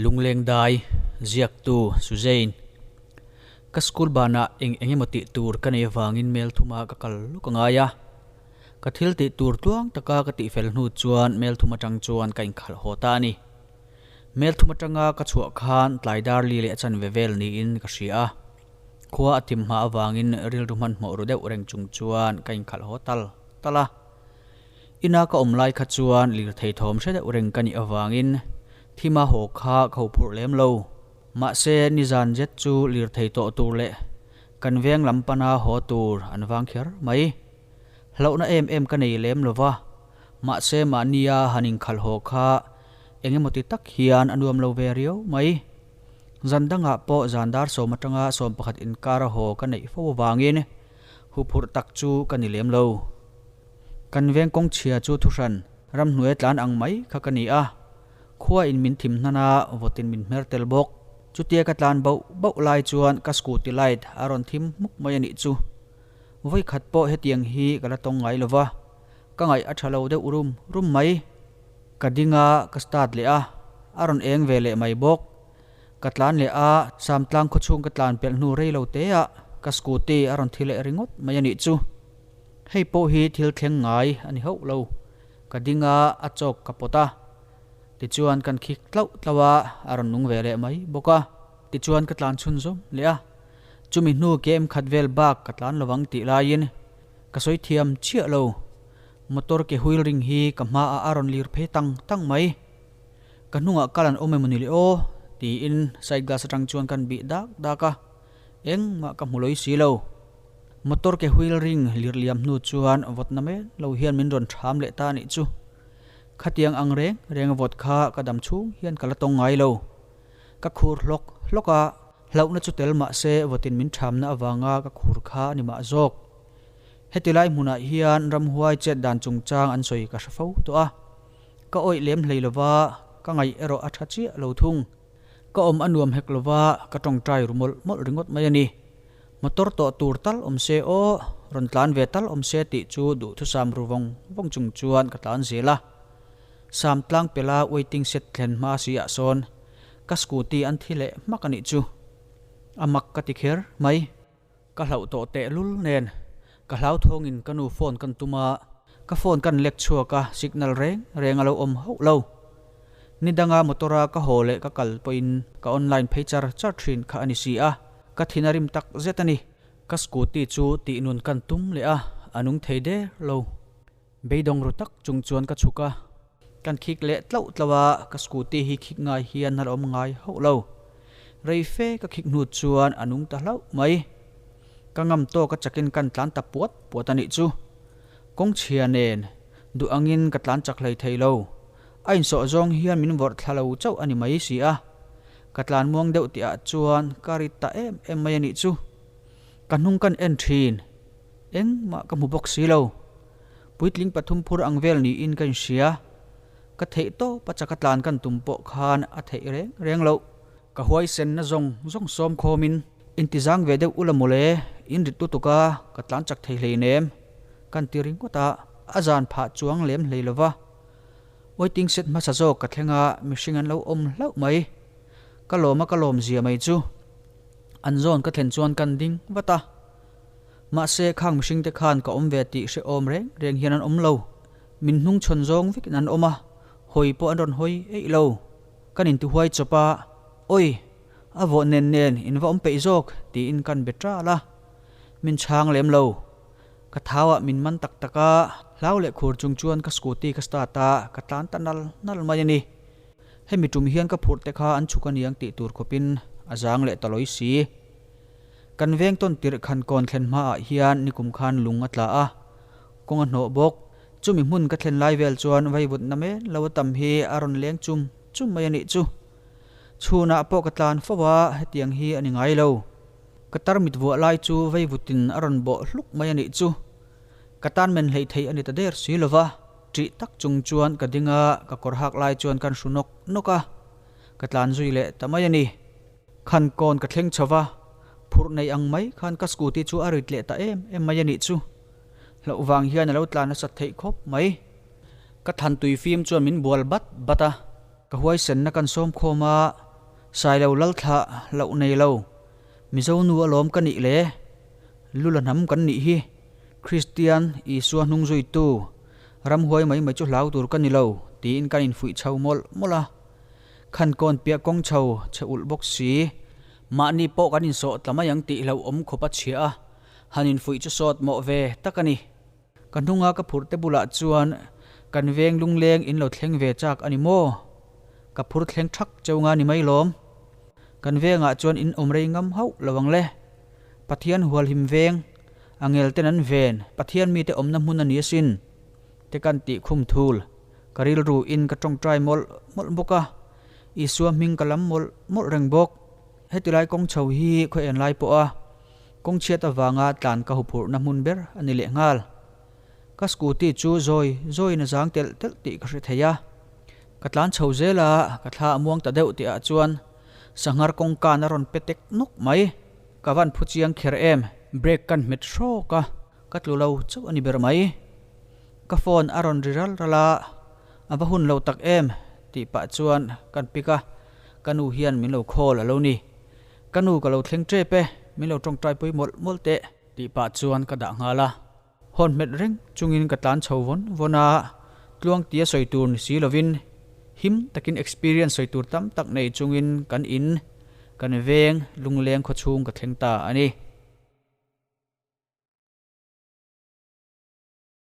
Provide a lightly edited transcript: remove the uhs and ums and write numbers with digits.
Lungleng dai, ziaktu Suzane. Ka school banah eng eng emaw tih tur ka nei avangin mel thuma ka kal lawk a ngai a. Ka thil tih tur tluang taka ka tihfel hnu chuan mel thum atang chuan ka inkhalh haw ta a ni. Mel thum atanga ka chhuah khan tlai dar li leh a chanve vel niin ka hria a. Khua a thim hma avangin rilru hmanhmawh ru deuh reng chung chuan ka inkhalh haw tal tal a. Ina ka awm lai kha chuan lirthei thawm hre deuh reng ka nih avangin thima haw kha ka ho phurh lem lo. Mahse, nizan zet chu lirthei tawh tur leh kan veng lam pana haw tur an vang kher mai. Hlauhna em em ka nei lem lo va, mahse mahnia han inkhalh haw kha eng emaw ti tak hian a nuam lo ve riau mai. Zan dangah pawh zan dar sawm atanga 11 inkara haw ka neih fo avangin huphurh tak chu ka ni lem lo. Kan veng kawng chhia chu thuhran ramhnuai tlan ang mai kha ka ni a, khua in min thim hnan a, vawtin min hmer tel bawk. Chutia ka tlan bauh bauh lai chuan ka scooty light a rawn thim hmuk mai a nih chu. Vawi khat pawh hetiang hi ka la tawng ngai lo va, ka ngaih a tha lo deuh rum rum mai. Ka ding a, ka start leh a, a rawn eng ve leh mai bawk. Ka tlan leh a, Samtlang khawchhung ka tlan pelh hnu rei lo te ah ka scooty a rawn thi leh ringawt mai a nih chu. Hei pawh hi thil thleng ngai a ni hauh lo. Ka ding a, a chawk ka pawt a. Tichuan kan khik tlauh tlauh a, a rawn nung ve leh mai bawk a. Tichuan ka tlan chhun zawm leh a. Chumi hnu kem khat vel bak ka tlan lovang tih laiin ka sawi thiam chiah lo. Motor ke wheel ring hi ka hmaah a rawn lir phei tang tang mai. Ka hnungah kal an awm emawni le aw? tiin side glass atang chuan kan bih dak dak a. Engmah ka hmu lawih si lo. Motor ke wheel ring lir liam hnu chuan vawtna men lo hian min rawn ṭham leh ta a nih chu. Khatiang ang reng reng vawt kha ka dam chhung hian ka la tawng ngai lo. Ka khur hlawk hlawk a, hlauhna chu tel mah se vawtin min ṭhamna avanga ka khur kha a ni mah zawk. Heti lai hmunah hian ramhuai chet dan chungchang an sawi ka hre fo tawh a. Ka awih lem hlei lova, ka ngaih erawh a ṭha chiah lo thung. Ka awm a nuam hek lova, ka ṭawngṭai ru mawlh mawlh ringawt mai a ni. Motor tawh tur tal awm se aw, rawn tlan ve tal awm se tih chu duhthusam ru vawng vawng chung chuan ka tlan zel a. Sam tlang pela waiting shed thlen hma si ah sawn ka scooty an thi leh hmak a nih chu. A mak ka ti kher mai. Ka hlauh tawh tehlul nen ka hlauthawngin ka nu phone kan tum a, ka phone kan lek chhuak a, signal reng reng a lo awm hauh lo. Ni danga motor a ka haw leh ka kal pawhin ka online phei char char thin kha a ni si a, ka thin a rim tak zet a ni. Ka scooty chu tih nun kan tum leh a, a nung thei der lo. Beidawng ru tak chung chuan ka chhuk a, kan khik leh tlauh tlauh a, ka scooty hi khik ngai hian a la awm ngai hauh lo. Rei fe ka khik hnu chuan a nung ta hlauh mai. Ka ngam tawk a chakin kan tlan ta puat puat a nih chu. Kawng chhia nen duh angin ka tlan chak hlei thei lo. A insawh zawng hian min vawrh thla lo chauh a ni mai si a. Ka tlan muang deuh tih ah chuan ka rit ta em em mai a nih chu. Ka hnung kan en thin. Engmah ka hmu bawk si lo. Puitling pathum phur ang vel niin ka inhria. Ka theih tawp a chaka tlan kan tum pawh khan a theih reng reng loh. Ka huaisenna zawng zawng sawm khawmin intizang ve deuh ula mawle, in rit lutuk a, ka tlan chak thei hleinem kan ti ringawt a, a zan phah chuang lem hlei lova. Waiting shed hmasa zawk ka thleng a, mihring an lo awm hlauh mai. Ka lawm a ka lawm zia mai chu. An zawn ka thlen chuan kan ding vat a. Mahse khang mihring te khan ka awm ve tih hrehawm reng reng hian an awm lo. Min hnung chhawn zawng vekin an awm a, hawi pawh an rawn hawi eih lo. Kan intihuai chawp a, Oi! A vawh nen nen in va awm peih zawk, tiin kan be ṭal a. Min chhang lem lo. Ka thau ah min man tak tak a, hlau leh khur chung chuan ka scooty ka start a, ka tlan ta nal nal mai a ni. Hemi tum hian ka phurh te kha an chhuk aniang tih tur khawpin a zang leh ta lawi si. Kan veng tawn tirh khan kawn thlen hmaah hian nikum khan lung a tla a, kawng a hnawh bawk. Chumi hmun ka thlen lai vel chuan vaivutna men lo a tam hi a rawn leng chum chum mai a nih chu. Chhunah pawh ka tlan fo a, hetiang hi a ni ngai lo. Ka tarmit vuah lai chu vaivutin a rawn bawh hluk mai a nih chu. Ka tan men hleih theih a ni ta der si lova, ṭih tak chung chuan ka ding a, ka kawr hak lai chuan kan hru nawk nawk a, ka tlan zui leh ta mai a ni. Khan kawn ka thleng chho va, phurh nei ang mai khan ka scooty chu a rit leh ta em em mai a nih chu. Hlauh vang hian a lo tlan nasat theih khawp mai. Ka thlan tui fim chuan min bual bat bat a, ka huaisenna kan sawm khawm a. Sailo lal thlah loh nei lo. Mizo nu alawm ka nih le. Lula hnam kan nih hi. Kristian, Isua hnung zuitu, ramhuai mai mai chu hlau tur ka ni lo, tiin kan infuih chho mawlh mawlh a. Khan kawn piah kawng chho chhe ulh bawk si. Mahni pawh kan insawh tla mai ang tih hlauhawm khawp a chhia a, han infuih chu sawt mawh ve tak a ni. Ka hnunga ka phurh te bulah chuan kan veng lungleng in lo thleng ve chak a ni maw? Ka phur thleng thak cheu nga ni mai lawm. Kan vengah chuan in awm rei ngam hauh lo ang le. Pathian hualhim veng, a ngel ten an ven, Pathian mite awmna hmun a ni asin. Te kan tih khum thul. Ka rilru in ka tawngtai mawlh mawlh bawk a, Isua hming ka lam mawlh mawlh reng bawk. Heti lai kawng chho hi khaw en lai pawh a kawng chhiat avanga tlan ka huphurhna hmun ber a ni leh nghal. Ka scooty chu zawi zawiin a zang telh telh tih ka hre thei a. Ka tlan chho zel a, ka thla a muang ta deuh tihah chuan sanghar kawngkan a rawn pe tek nawk mai. Ka van phu chiang kher em. Brake kan hmet hrawk a, ka tlu lo chauh a ni ber mai. Ka phone a rawn ri ral ral a, a va hun lo tak em tih pah chuan kan pick a, ka nu hian min lo call a lo ni. Ka nu ka lo thleng tep e, min lo tawngtai pui mawlh mawlh teh tih pah chuan ka dah nghal a. Hawn hmet reng chungin ka tlan chho vawn vawn a, tluang tia sawi tur ni si lovin him takin experience sawi tur tam tak nei chungin kan in, kan veng lungleng khawchhung ka thleng ta a ni.